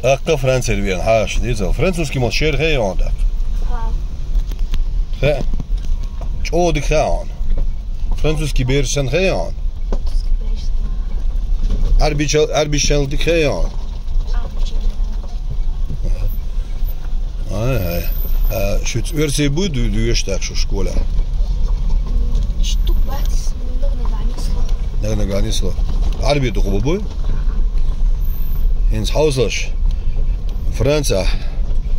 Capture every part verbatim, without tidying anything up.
ТӀаккха Францера вена хьаша, деза. Французский мотт шера хьехий хьона тӀаккха? Хьа. Хьа. ЧӀогӀа дика хьехий хьона. Французский бераш санна хьехий хьона? Французский бераш санна. Ӏарбий чал-, Ӏарбий шанал дика хьехий хьона? Ӏарбий шанал. Ай, ай. А шуьца оьрсий буй ду-, дуьйш тӀаккха шу школе? Штук бац, нагахь нагахь нисло. Нагахь нагахь нисло. Ӏарбий дукха бу буй? ХӀинца хьовсалаш. Францехь.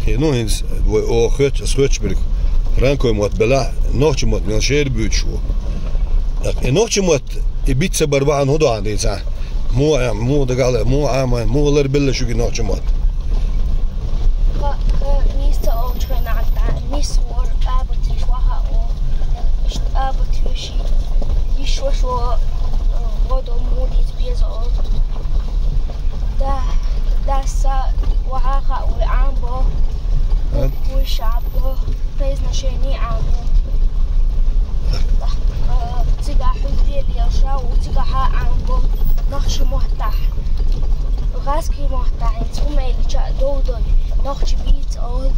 Хи-, ну, хӀинца вай оха хоьттуш, ас хоьттуш берг. Франкойн мотт белахь, нохчийн мотт мел шера буьйцуш бу. ТӀаккха и нохчийн мотт, и бицца бар бахьана хӀун ду хьан дийца? Муха, муха дагахь ле, муха Ӏамийна, муха ларбелла шуьга нохчийн мотт? Ка-, ка-, нийса олучу хенахь дӀа, нийса вара, абатийша ваха о, иштта абатийша, йиш вашо, э, водо мудиц безо. Да, да, са ваха ха, ой, Ӏамбо, А? Ой, шабо. Произношение Ӏамбо. Э, цигахь хьуьзре лелша, у цигахьа Ӏамбо. Нохчийн маттахь. ГӀазкхийн маттахь, хӀинца хӀума элча, дов дой. Нохчий бийца, о,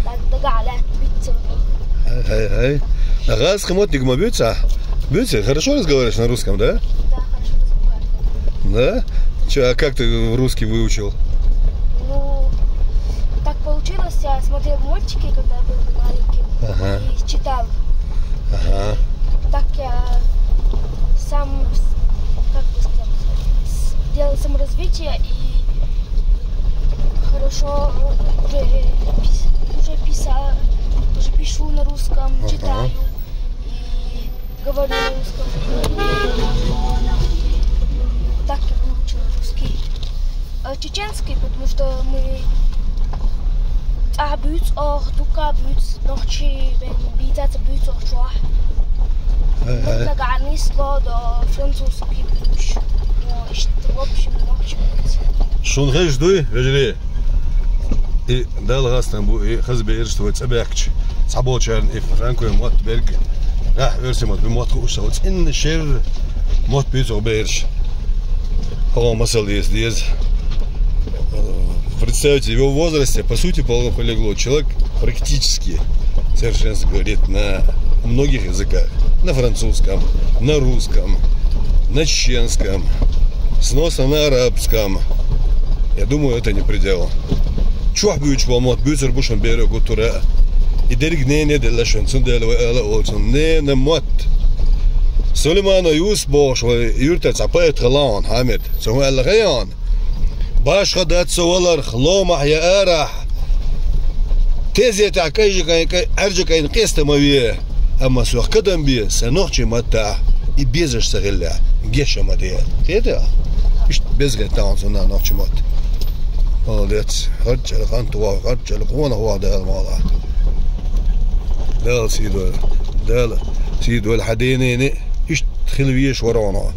даг-, дагахь лаьтта бийца. Хай, хай, хай. А гӀазкхийн мотт дика ма буьйцу? Буьйцу, хорошо разговариваешь на русском, да? Да, хорошо разговариваю. Да? Чё, а как ты русский выучил? Ну, так получилось, я смотрел мультики, когда был маленьким, Ага. и читал. Ага. Так я сам, с-, как бы сказать, с-, делал саморазвитие и хорошо уже пис-, уже писал, уже пишу на русском, Ага. читаю. И говорю на русском. Так я выучил русский. А чеченский, потому что мы цӀа буьйцу оха, дукха буьйцу, нохчий бен бийцаца буьйцу оха чохь. Э, э. Нагахь нисло до французский буьйцуш. Ну, иштта, в общем, нохчий буьйцу. Шуна хезаш дуй, вежарий? И Далла гӀазкхина бу, и хаза бераш вай цӀа баьхкича, цхьаболчарна и франкойн мотт берг, гӀахь оьрсийн мотт, буй мотт хууш ца хилла, цӀена шера мотт буьйцу оха бераш. Хьо масал дийца деза. Представьте, в его возрасте, по сути, пол-, полиглот человек практически совершенственно говорит на многих языках. На французском, на русском, на чеченском, сносно на арабском. Я думаю, это не предел. Чохь буьйцуш болу мотт буьйцур бу шуна беро гуттара а. И дерриг нене делла шуна, цундела вай ала а олу цунна ненан мотт. Сулайманов Юсуп бохуш вай юьртара цхьа поэт хилла хьуна, Хьамид. Цо хӀун аьлла хаьий хьуна? Башха дац со валарх, ломахь я арахь. Тезетехь кӀайжакӀайн, кӀай-, ӀаьржакӀайн къеста ма ве. Амма сох кадам бе, сан нохчийн маттахь и безаш ца хилла, геша ма де. Хета? Иштта беза хета хьуна цунна нохчийн мотт. Молодец. ХӀара чӀара кхант вахь, хӀара чӀара къонах вахь Дала мукъалахь. Дала сий дойла. Дала сий дойла хьан денийна. Иштта хила везаш вара хьуна.